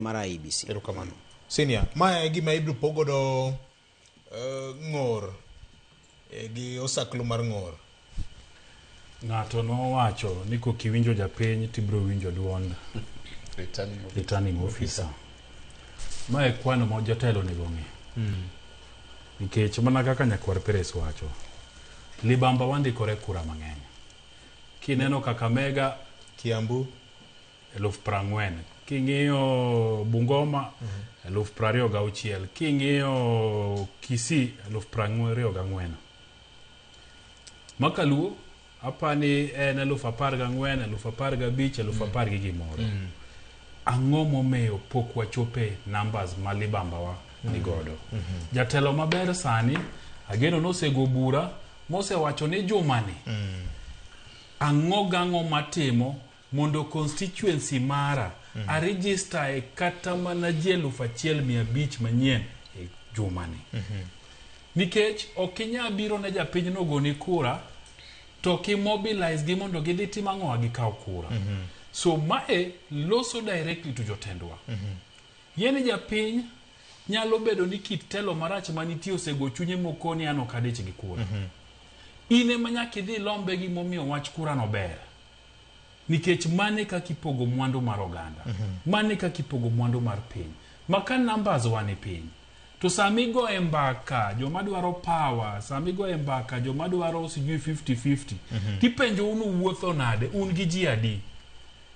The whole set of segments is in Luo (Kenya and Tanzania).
Mar IEBC. Erokamano. Senior, ma e gima ibiro pog godo ng'or gi osaklo mar ng'or. Ng'ato nowacho ni kokiwinjo japiny tibiro winjo duond returning officer. Ma e kwano ma jotelo onego ong'e. Nikech mana kaka nyakwar Peres wacho, libamba wandikore kura mang'eny. Kineno Kakamega, Kiambu, 40,000. King'iyo Bungoma, 26,000. King'iyo Kisii, 24,000. Makaluo, apani en 14,000, 15,000, 10,000 gi gimoro. Ang'o momiyo pok wachope numbers ma libambawa nigodo? Jatelo maber sani, ageno nosego bura, mosewacho ni jumani, ang'o gang'o matimo mondo constituency mara a register e kata mana ji 1,500 manyien e jumani. Nikech ok inyal biro ne japiny no goni kura to ki mobilize gi mondo gidhi tim ang'owa gikaw kura. So mae loso directly to jotendwa. Yie ni japiny nyalo bedo ni kit telo marach manitie osego chunye mokoni an ok adich gi kura. In ema nyaka idhi ilombe gimomiyo wach kura no ber. Nikech mane kaka ipogo mwandu mar oganda. Mane kaka ipogo mwandu mar piny. Ma ka numbers wa ni piny, to sama igoye mbaka joma dwaro power, sama igoye mbaka joma dwaro sijui 50-50, tipenjo un uwuotho nade, un gi ji adi?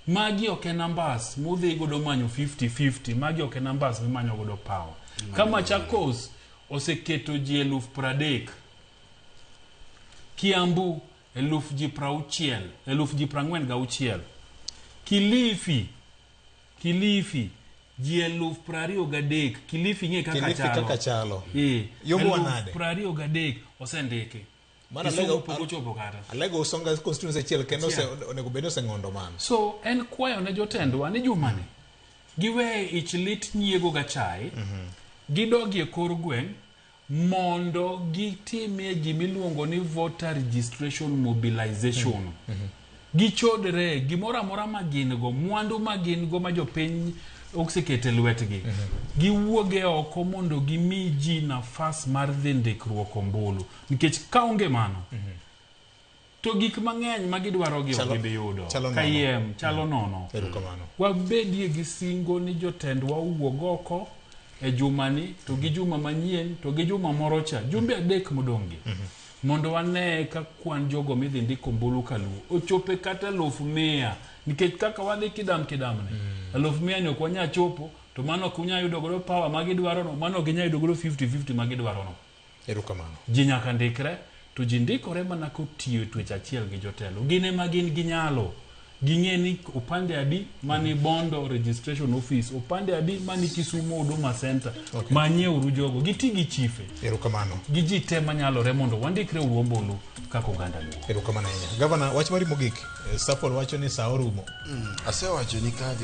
Magi ok e numbers mudhi godo manyo 50-50, magi ok e numbers mimanyo godo power. Ka Machakos oseketo ji 30,000, Kiambu eluf ji 60, eluf ji 46, Kilifi ji 23,000. Kilifi ng'e kaka Kilifi chalo. Kaka chalo. Yombo nade? 23,000 osendiki. Mano Kisumu Alego pok ochopo kata. Alego Usonga constituency achiel kendo Achiel. Onego bed ni oseng'ondo mano. So en kwayo ne jotendwa ni jumani giwe ich lit nyiego gachae, gidogie kor gweng' mondo gitimie gimiluongo ni voter registration mobilization. Gichodre gimoro amora ma gin go, mwandu ma gin go ma jopiny osekete lwetgi, giwuoge oko mondo gimi ji nafas mar dhi ndikruok ombulu, nikech kaonge mano to gik mang'eny ma gidwaro gi ok gibi yudo. Chalo nono. Kayiem chalo nono. Erokamano. Wabedie gi singo ni jotendwa owuog oko e jumani to gi juma manyien to gi juma moro cha, jumbe 3 modong' gi, mondo wane ka kwan jogo midhi ndik ombulu kaluo ochope kata 100,000, nikech kaka wadhi kidam kidamni, 100,000 ni ok wanyal chopo, to mano ok unyal yudo godo power ma gidwaro no, mano ok ginyal yudo godo 50-50 ma gidwaro no. Erokamano. Ji nyaka ndikre, to ji ndikore mana kotiyo e twech achiel gi jotelo. Gin ema gin gi nyalo ging'e ni opande adi mani Bondo registration office, opande adi mani Kisumu Huduma Center. Manyieuru jogo giti gi chife Erokamano. gi ji te manyalore mondo wandikre uru ombulu kaka oganda Luo. Erokamano ahinya. Gavana, wach mari mogik. Safon wacho ni sa orumo. Asewacho ni kadhi